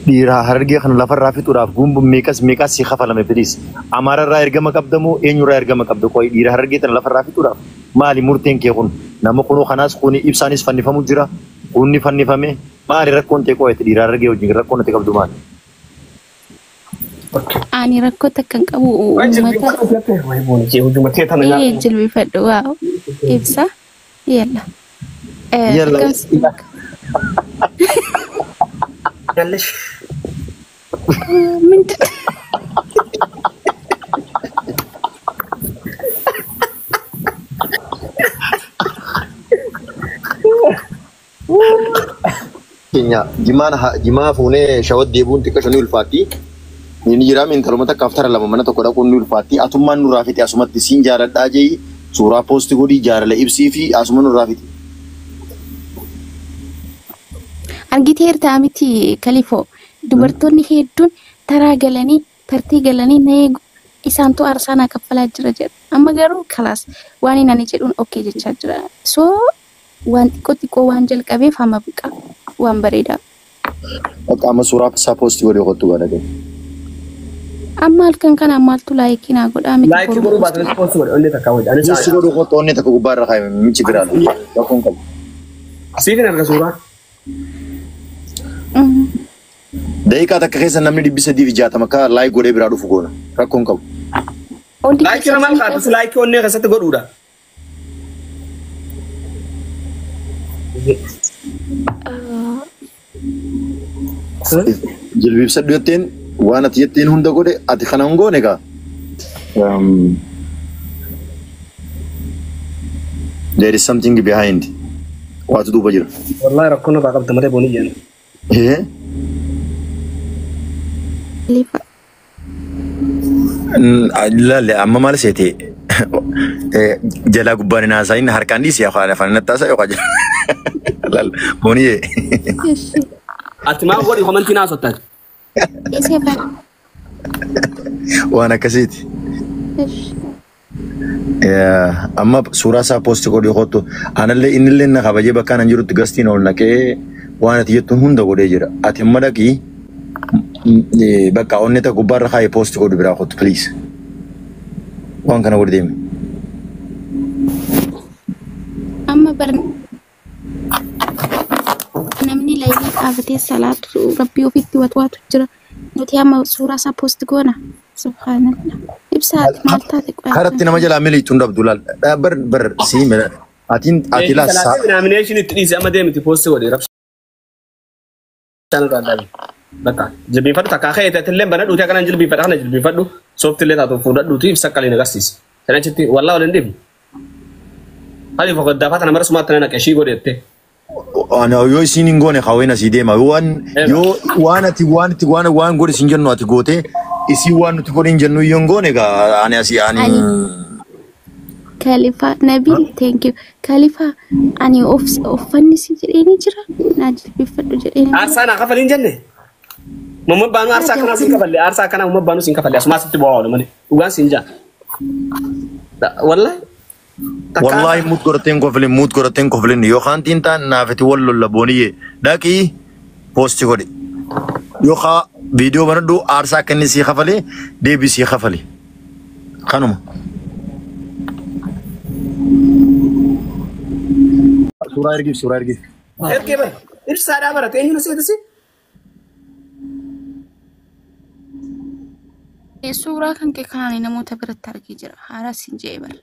Dhiira Harargee kana lafarraa fixuudhaaf gumbu meeqas meeqas si kafalame please. Amaararraa ergama qabdamoo eenyurraa ergama qabda qoy dhiira Harargee tana lafarraa fixuudhaaf maali murteen kee kun nama kunoo kanaas kuni ibsaanis fannifamu jira kunni fannifame maali rakkoon tee qoy dhiira Harargee wajjin rakkoon ati qabdu maali? Ani rakkoo takka hin qabu uummata. Ee jilbifadhu waaw. Ibsa. Yalla. Yalla. Yallish. ምንድን Keenya jimaan jimaa fuunee shawat deebuun xiqqoo ni ulfaatti. Inni jira intaluma takkaaf tara lama mana tokko dhaquun ni ulfaatti. Atummaan nurraa fixe asumatti siin jaaladhaa jee suuraa poosti godhii jaalala ibsii fi asuma nurraa fixe. Argiteerta miti Kalifoo dubartoonni hedduun taraa galanii tartii galanii na eegu isaantu aarsaa naa kaffalaa jira jedha. Amma garuu kalaas waan inni ani jedhuun okay jechaa jira. So waan xiqqoo xiqqoo waan jalqabeef hamma biqa waan bareedaa. Akka amma suuraa isaa poosti godhee kottu godhate. Amma halkan kana maaltu laayikii naa godhaa miti Laayikii godhuu baatanis poosti godhe onnee takka hojii. Anis Poosti godhuu kottu onnee takka gubbaa irra kaa'ime michi biraa rakkoon qabu. Siifin arga suuraa. Daqiiqaa takka keessa namni 360 akka laayik godhee biraa dhufu goona rakkoon qabu. Laayikii nama kaatus laayikii onnee keessatti godhuudha. Jilbiibsadhu jetteen waan ati jetteen hunda godhe ati kana hin goone egaa. There is something behind. Waatu duuba jira. Wallahi rakkoon irraa qabda malee boonii jenna. Lalle amma maal seete jalaa gubbaan hin haasa'in harkaan dhiisi afaan afaan natti haasa'e yookaan jala. Lalle booniyee. Ati maal godhi komantii naa sottan. Waan akkasiiti. Amma suuraa isaa poosti godhee kottu anallee innillee na kabajee bakka anan jirutti gastiin ol naqee waan ati jettuun hunda godhee jira. Ati amma dhaqii bakka onnee takka gubbaarra kaa'ee poosti godhu biraa kottu please. Waan kana godhi deemi. Amma bar namni laayikii dhaabatee salaatu rabbii ofitti watwaatu jira. Nuti amma suuraa isaa poosti goona. Subhaanallah. Ibsaati maal taate qoyaa. Karatti nama jalaa miliitu hin dhabdu laal. Bar bar sii mila. Atiin ati laa saa. Nomination itti dhiisi amma deemiti poosti godhe rabshaan irraa dhaabi. Bakka jilbiinfadhu takka akka eetattillee illee bana dhuutee akkanaan jilbiinfadha kana jilbiinfadhu sooftillee taatu fuudhadhuuti ibsa akkaliin agarsiisi. Sana achitti wallaa waliin dhiibnu. Hali fokkoddaafaa tana mara sumaatti na naqe ishii godheette. Ana yoo isiin hin goone hawween asii deema. Waan yoo waan ati waan itti waan waan godhe siin jennu ati goote isii waan nuti godhe hin jennu yoo hin goone egaa ani asii ani. Khalifa Nabil thank you. Khalifa ani of uffanni si jedheeni jira. Naa jilbiffadhu jedheeni jira. Aarsaa naa kafalii hin jenne. Mamma baanuu aarsaa akkanaa siin kafalle aarsaa akkanaa mamma baanuu siin kafalle asumaa sitti bu'aa oolu malee dhugaan siin jaa. Wallahi. Wallahi muut godhateen koflin muut godhateen koflin yookaan tiin taan naafiti wal lolla booniyye dhaqii poosti godhi yookaan viidiyoo banadhu aarsaa akka inni sii kafalee deebii sii kafale kanuma. Suuraa ergiif suuraa ergiif. Ergee bara ibsaadhaa barate eenyu na seetisi? Suuraa kan kee kanaan namoota biratti argee jira. Haaraa siin jedhee bara.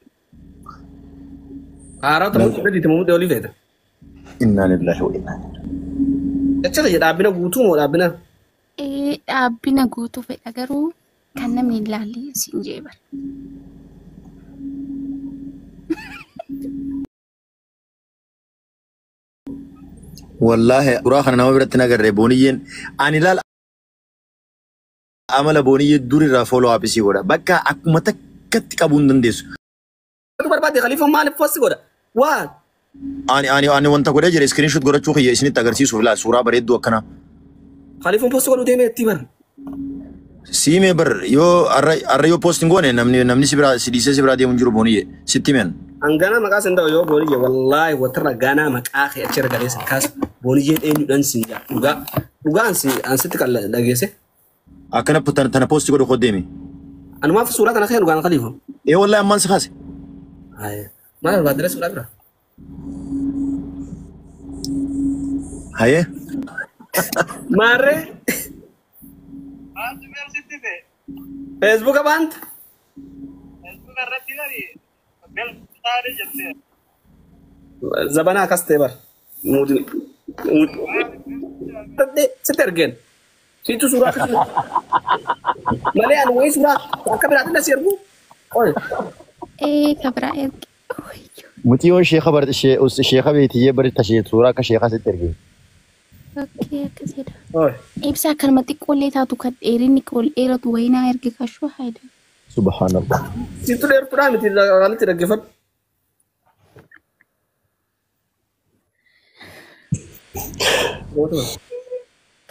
Haaraa ta'uu gaditti mamuu olii feeta. Innaa lillahi wa innaa ilaihi. Jecha ta'e dhaabbina guutuu moo dhaabbina? Ee dhaabbina guutuu fedha garuu kan namni hin ilaalle siin jedhee bara. Wallaahi suuraa kana nama biratti nagarree booniyyeen ani ilaala amala booniyyee durirraa follow up isii godha bakka akkuma takkatti qabuu hin dandeessu. Barbaade Khalifa maaliif posti godha? Waa Ani ani ani wanta godhee jira screenshot godhachuu kiyya isinitti agarsiisuuf laa suuraa bareedduu akkanaa. Khalifoon posti godhuu deemee itti bara. Siimee bar yoo arra yoo post hin goone namni namni si biraa si dhiisee si biraa deemu hin jiru booniyyee sitti himen. Hangana maqaa sin ta'u yoo booniyyee wallaahi watirra ganaa maqaa kee achirra galee sin kaasu booniyyeen eenyudhaan sin jaa dhugaa Dhugaa ansitti kan dhageesse. Akkana tana poosti godhu koddeemi. Anumaaf suuraa tana kee dhugaan Khaliifoo. Ee wallahi ammaan si kaase. Maal barbaadde suuraa bira? Hayee. Maarree. Feesbuuka baanta. Zabanaa akkas ta'e bara. Sitti ergeen. Siitu suuraa akkasii. Malee ani wayii suuraa akka biraatti na si ergu. Ee ka biraa erge. Mucayyoon sheeka bar sheeka beetiyyee bari tashee suuraa akka sheekaa sitti ergee. Okay, akkasidha. Ibsaa akkanuma xiqqoollee taatu kan dheerinni ol dheeratu wayii naa erge kashuu haida. Subhaanallah. Siitu dheertuudhaa miti walitti dhaggeeffadhu.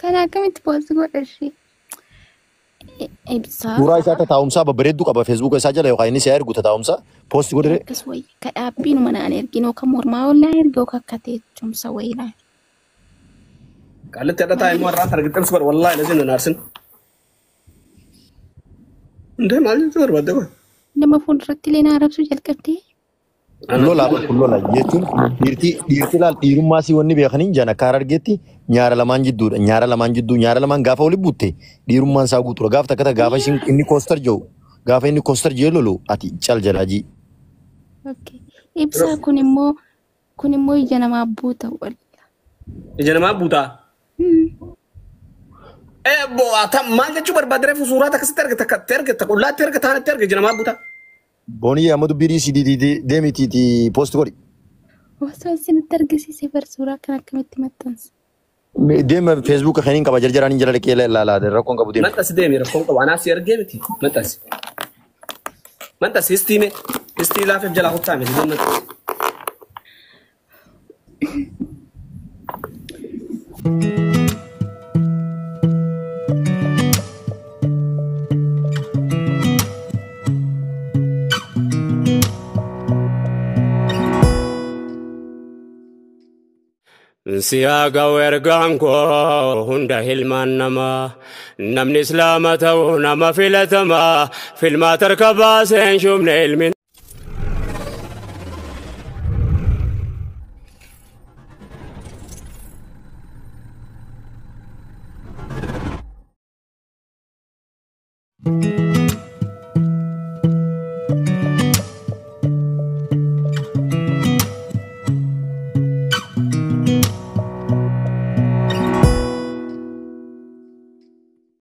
Kana akkamitti poosti godha ishee? Ibsaa. Suuraa isaa taa'umsaa babbareedduu qaba feesbuuka isaa jala yookaan inni si ergu taa'umsaa poosti godhee. Akkas wayii ka dhaabbiinuma naan ergin yookaan mormaa ol naa erge yookaan akka teechumsa wayii naa. Qallitti hadha taa'e immoo har'aan targixxamsu godha wallaahi lazim na aarsin. Indee maal jechuu barbaadde kun? Nama fuulduratti illee na arrabsuu jalqabdee. Lola lola jechuun dhiirtii dhiirtii laal dhiirummaa si wanni beekaniin jaan akka harargeetti nyaara lamaan jidduudha. Nyaara lamaan jidduu nyaara lamaan gaafa walitti butte dhiirummaan isaa guutuudha. Gaafa takka gaafa isin inni koostar jiru gaafa inni koostar jiru lolu ati cal jalaa jii. Okay. Ibsaa kun immoo ija namaa buuta wal. Ija namaa buutaa? Eh bo ata maal jechuu barbaadde reefu suuraa akkasitti erge takka erge takka qullaatti erge taanatti erge ija namaa buutaa. Booniyee amma dubbii dhiisii deemitiiti poosti godhi. Osoo isinitti argisiise bar suuraa kan akkamitti maxxansa? Deema feesbuuka kaniin qaba jarjaraan jala dhaqee ilaalaa rakkoon qabu deema. Maxxansi deemi rakkoon qabu anaaf si ergee miti maxxansi. Maxxansi histiime histii laafeef jalaa kuttaa miti maxxansi. Siyaa ergaan koo hunda hilmaan namaa namni islaama ta'u nama filatamaa filmaa tarka baaseen shubne ilmi.